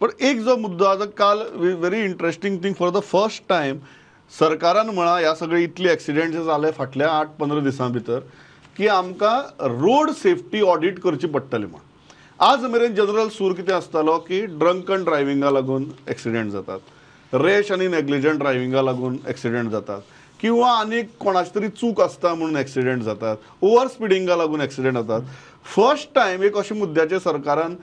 पण एक जो मुद्दो आतां काल very interesting thing, for the first time सरकारान म्हळां ह्या सगळे इतले एक्सिडेंट जे जाले फाटल्या 8-15 दिसां भितर की आमकां रोड सेफ्टी ऑडिट करची पडटली म्हण. आज मेरेन जनरल सूर कितें आसतालो की ड्रंकन ड्रायव्हिंगा लागून एक्सिडेंट जातात, रॅश आनी नेग्लिजंट ड्रायव्हिंगा लागून एक्सिडेंट जातात, किंवा आनी कोणाची तरी चूक आसता म्हणून एक्सिडेंट जातात, ओवर स्पिडिंगा लागून एक्सिडेंट जातात. फर्स्ट टायम एक अशें मुद्द्याचेर सरकारान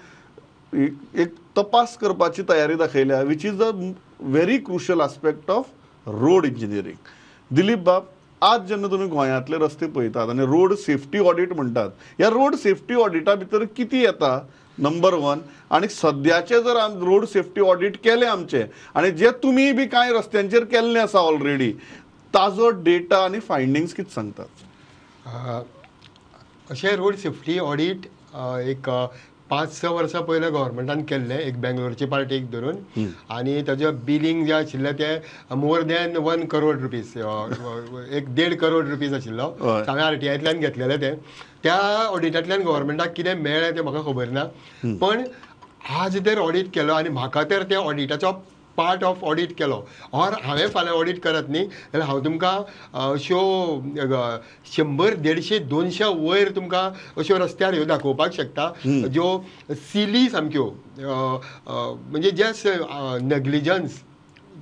एक तपास करपाची तयारी दाखयल्या, which is a very crucial aspect of road engineering. Dilip बाब, आज जेन्ना तुमी गोंयांतले रस्ते पळयतात आनी रोड सेफ्टी ऑडिट म्हणटात, ह्या रोड सेफ्टी ऑडिटा भितर कितें येता नंबर 1, आनी सद्याचे जर रोड सेफ्टी ऑडिट केलें आमचें आनी जे तुमी बी कांय रस्त्यांचेर केल्लें आसा ऑलरेडी, ताजो डेटा आनी फायंडिंग्स कितें सांगतात? अशें रोड सेफ्टी ऑडिट एक 5-6 वर्सां पयलें गव्हर्मेंटान केल्लें, एक बेंगलोरची पार्टीक धरून, आनी ताजें बिलींग जें आशिल्लें तें more than 1 crore rupees, 1.5 crore rupees आशिल्लो. हांवें आरटीआयंतल्यान घेतलेलें तें. त्या ऑडिटांतल्यान गव्हर्मेंटाक कितें मेळ्ळें तें म्हाका खबर ना, पण आज तर ऑडिट केलो आनी म्हाका तर त्या ऑडिटाचो पार्ट ऑफ ऑडिट केलो, ऑर हांवें फाल्यां ऑडिट करत न्ही जाल्यार हांव तुमकां अश्यो 100, 150, 200 वयर तुमकां अश्यो रस्त्यार ह्यो दाखोवपाक शकता ज्यो सिली सामक्यो, म्हणजे जस्ट नेग्लिजन्स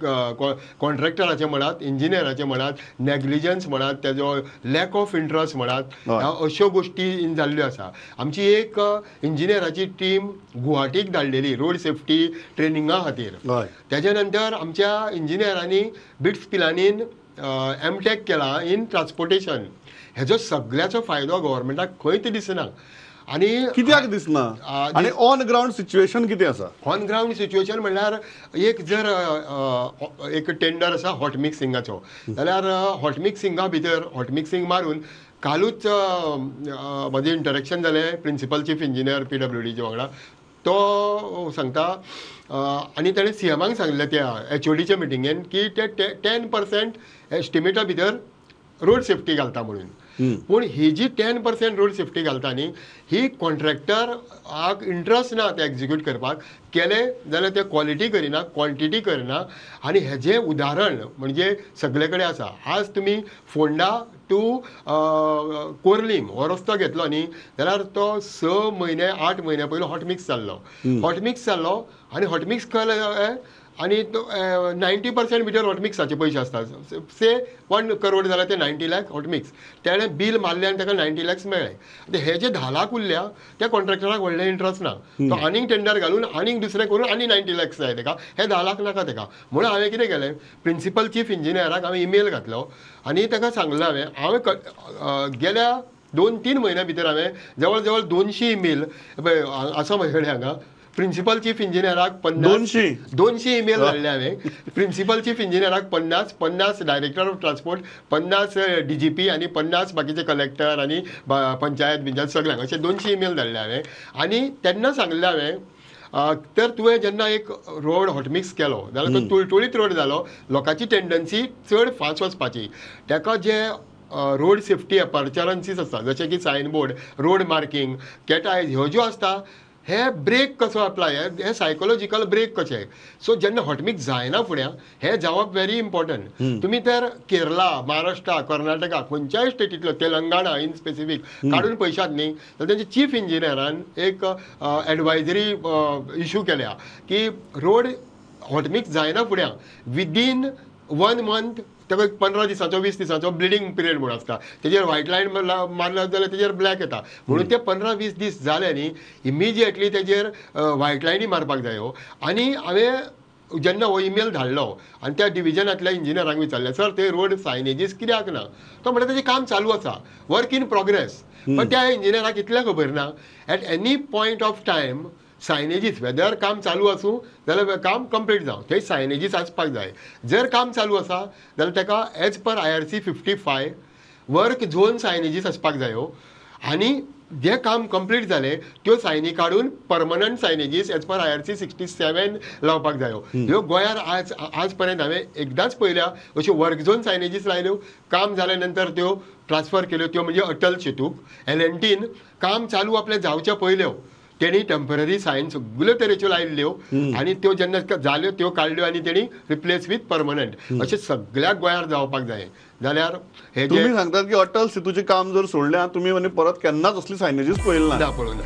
कॉन्ट्रॅक्टराचें म्हणात, इंजिनियराचें म्हणात, नेग्लिजन्स म्हणात, तेजो लॅक ऑफ इंट्रस्ट म्हणात, अश्यो गोश्टी इन जाल्ल्यो आसा. आमची एक इंजिनियराची टीम गुवाहाटीक धाडलेली रोड सेफ्टी ट्रेनिंगा खातीर. तेज्या नंतर आमच्या इंजिनियरांनी बिट्स पिलानीन एमटेक केला इन ट्रान्सपोर्टेशन. हेजो सगळ्याचो फायदो गव्हर्मेंटाक खंयच दिसना. आनी कित्याक दिसना? आनी ऑन ग्रावंड सिच्युएशन कितें आसा? ऑन ग्रावंड सिच्युएशन म्हणल्यार एक जर एक टेंडर आसा हॉट मिक्सिंगाचो जाल्यार हॉट मिक्सिंगा भितर हॉट मिक्सिंग मारून कालूच म्हजें इंटरेक्शन जालें प्रिंसिपल चीफ इंजिनियर PWDच्या वांगडा. तो सांगता आनी ताणें सीएमाक सांगलें त्या एचओडीच्या मिटिंगेन की ते 10% एस्टिमेटा भितर रोड सेफ्टी घालता म्हणून. पूण ही जी 10% रोड सेफ्टी घालता न्ही, ही कॉन्ट्रॅक्टराक इंट्रस्ट ना ते एक्जिक्यूट करपाक, केले जाल्यार ते क्वॉलिटी करिना, क्वॉन्टिटी करिना. आनी हेजें उदाहरण म्हणजे सगळे कडेन आसा. आज तुमी फोंडा टू कोर्लीम हो रस्तो घेतलो न्ही जाल्यार तो 6 म्हयने 8 म्हयन्या पयलो हॉटमिक्स जाल्लो, हॉटमिक्स जाल्लो आनी हॉटमिक्स केले आनी तो 90% भितर हॉटमिक्साचे पयशे आसता. से 1 करोड जाल्यार ते 90 लाख हॉटमिक्स, तेणें बील मारलें आनी ताका 90 लॅक्स मेळ्ळे. आतां हे जे 10 लाख उरल्या त्या कॉन्ट्रॅक्टराक व्हडलें इंट्रस्ट ना, तो आनीक टेंडर घालून आनीक दुसरें करून आनी 90 लॅक्स जाय तेका, हे 10 लाख नाका तेका. म्हणून हांवें कितें केलें, प्रिंसिपल चीफ इंजिनियराक हांवें इमेल घातलो आनी ताका सांगलें हांवें, हांवें गेल्या 2-3 म्हयन्या भितर हांवें जवळ जवळ 200 इमेल आसा म्हजे कडेन हांगा. प्रिंसिपल चीफ इंजिनियराक 50, 200 इमेल धाडले हांवें. प्रिंसिपल चीफ इंजिनियराक 50, 50 डायरेक्टर ऑफ ट्रान्सपोर्ट, 50 DGP आनी 50 बाकीचे कलेक्टर आनी पंचायत बिंचायत सगळ्यांक अशे 200 इमेल धाडले हांवें. आनी तेन्ना सांगलें हांवें, तर तुवें जेन्ना एक road hot mix केलो जाल्यार तो तुळतुळीत रोड जालो, लोकांची टेंडन्सी चड फास्ट वचपाची. ताका जे रोड सेफ्टी अपरचरन्सीस आसता जशें की sign board, road marking, cat eyes ह्यो ज्यो आसता, हे ब्रेक कसो अप्लाय, हे सायकोलॉजिकल ब्रेक कशे. सो जेन्ना हॉटमिक्स जायना फुडें हे जावप व्हेरी इम्पॉर्टंट. तुमी तर केरला, महाराष्ट्रा, कर्नाटका खंयच्याय स्टेटींतलो, तेलंगाणा इन स्पेसिफीक काडून पळयशात न्ही जाल्यार तेंचे चीफ इंजिनियरान एक एडवायजरी इशू केल्या की रोड हॉटमिक्स जायना फुडें विदीन 1 मंथ ताका 15 दिसांचो 20 दिसांचो ब्लिडींग पिरियड म्हूण आसता, तेजेर व्हायट लायन मारलो जाल्यार तेजेर ब्लॅक येता. म्हणून ते 15-20 दीस जाले न्ही इमिजिएटली तेजेर व्हायट लायनी मारपाक जायो. आनी हांवें जेन्ना हो इमेल धाडलो आनी त्या डिविजनांतल्या इंजिनियरांक विचारलें, सर ते रोड सायनेजीस कित्याक ना? तो म्हणटा तेजें काम चालू आसा, वर्क इन प्रोग्रेस. पण त्या इंजिनियराक इतलें खबर ना at any point of time signages whether काम चालू आसूं जाल्यार काम कंप्लीट जावं, थंय सायनेजीस आसपाक जाय. जर काम चालू आसा जाल्यार ताका as per IRC 55 work zone signages आसपाक जायो. आनी जे काम कंप्लीट जालें त्यो सायनी काडून permanent signages as per IRC 67 लावपाक जायो. ह्यो गोंयार आज आज पर्यंत हांवें एकदांच पळयल्या अश्यो वर्क झोन सायनेजीस लायल्यो, काम जाले नंतर त्यो ट्रान्सफर केल्यो, त्यो म्हणजे अटल सेतूक LNTन काम चालू आपलें जावच्या पयल्यो तेणी टेंपररी सायन सगल्यो तरेच्यो लायिल्ल्यो आनी त्यो जेन्ना जाल्यो त्यो काडल्यो आनी तेणी रिप्लेस विथ परमनंट. अशें सगळ्या गोंयार जावपाक जाय. जाल्यार हे तुम्ही सांगतात की अटल सेतूचें काम जर सोडलें तुमी आनी परत केन्नाच असली सायनेजीस पळयली ना. पळोवना.